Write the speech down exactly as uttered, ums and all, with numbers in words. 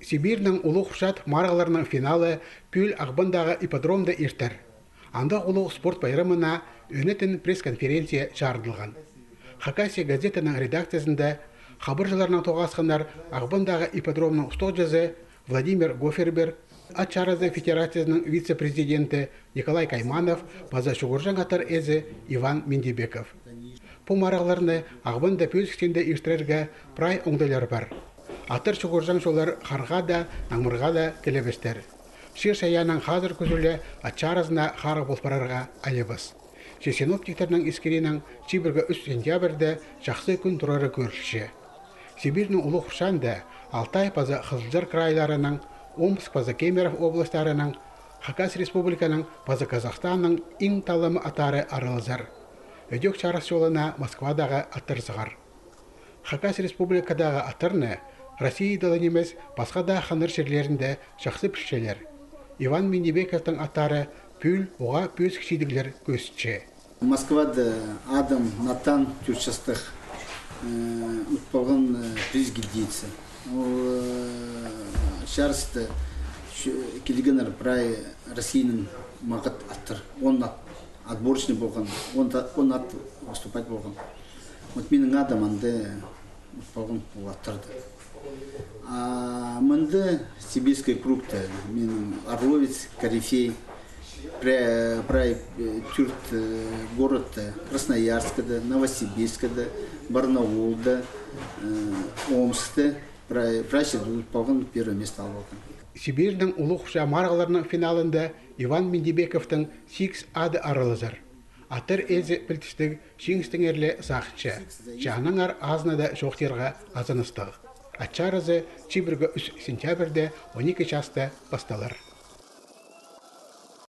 Сибирьнің улуғ чат марығларының финалы пӱӱл Ағбандағы ипподромда иртер. Андағ улуғ спорт пайрамына ӧнетін пресс-конференция чарыдылған. «Хакасия» газетаның редакциязында хабарҷыларнаң тоғасханнар Ағбандағы ипподромның устағҷызы Владимир Гоферберг, ат чарызы федерациязының вице-президенті Николай Кайманов паза чуғырҷаң аттар ээзі Иван Миндибеков. Пу марығларны Ағбанда пӧзік синде иртірерге прай оңдайлар пар. Аттар чуғырҷаң чоллар харға даа, наңмырға даа тілебестер. Чир-чайаанның хазыр кӱзілі ат чарызына харығ пол парарға алибыс. Че синоптиктернің искірінең, чибіргі ӱс сентябрьде чахсы кӱн турары кӧрілче. Сибирьнің улуғ хурчаанда Алтай паза Хызылчар крайларының, Омск паза Кемерово областарының, Хакас Республиканың паза Казахстанның иң таллама аттары аралазар. Ідӧк чарыс чолына Москвадағы аттар сығар. Хакас Республикадағы аттарны Россияда ла нимес, пасха даа ханнар чирлерінде чахсы пілчелер. Иван Миндибековтың аттары пӱӱл уғаа пӧзік чидіглер кӧзітче. Москвада Адам Натан, тӧрт частығ, э, ут полған, э, приз гвардейца. Ол, э, чарыста чӧ-, килгеннер прай Россияның маңат аттар. Он ат, отборочный полған, он та-, он ат выступать полған. Вот минің Адам анда ут полған ол аттарда. А мында Сибирский кругта минің Орловец, Корифей, пра-, прай, э, тӧрт, э, городта, Красноярскада, Новосибирскада, Барнаулда, э, Омскта, прай, прай чирде ут полған, первое место алып алған. Сибирьнің улуғ чат марығларының финалында Иван Миндибековтың сигіс ады аралазар. Аттар ээзі пілдістіг, чиңістеңер ле сағынча. Че аннаңар азынада чоохтирға азыныстығ. Ат чарызы чибіргі ӱс сентябрьде он ікі часта пасталар.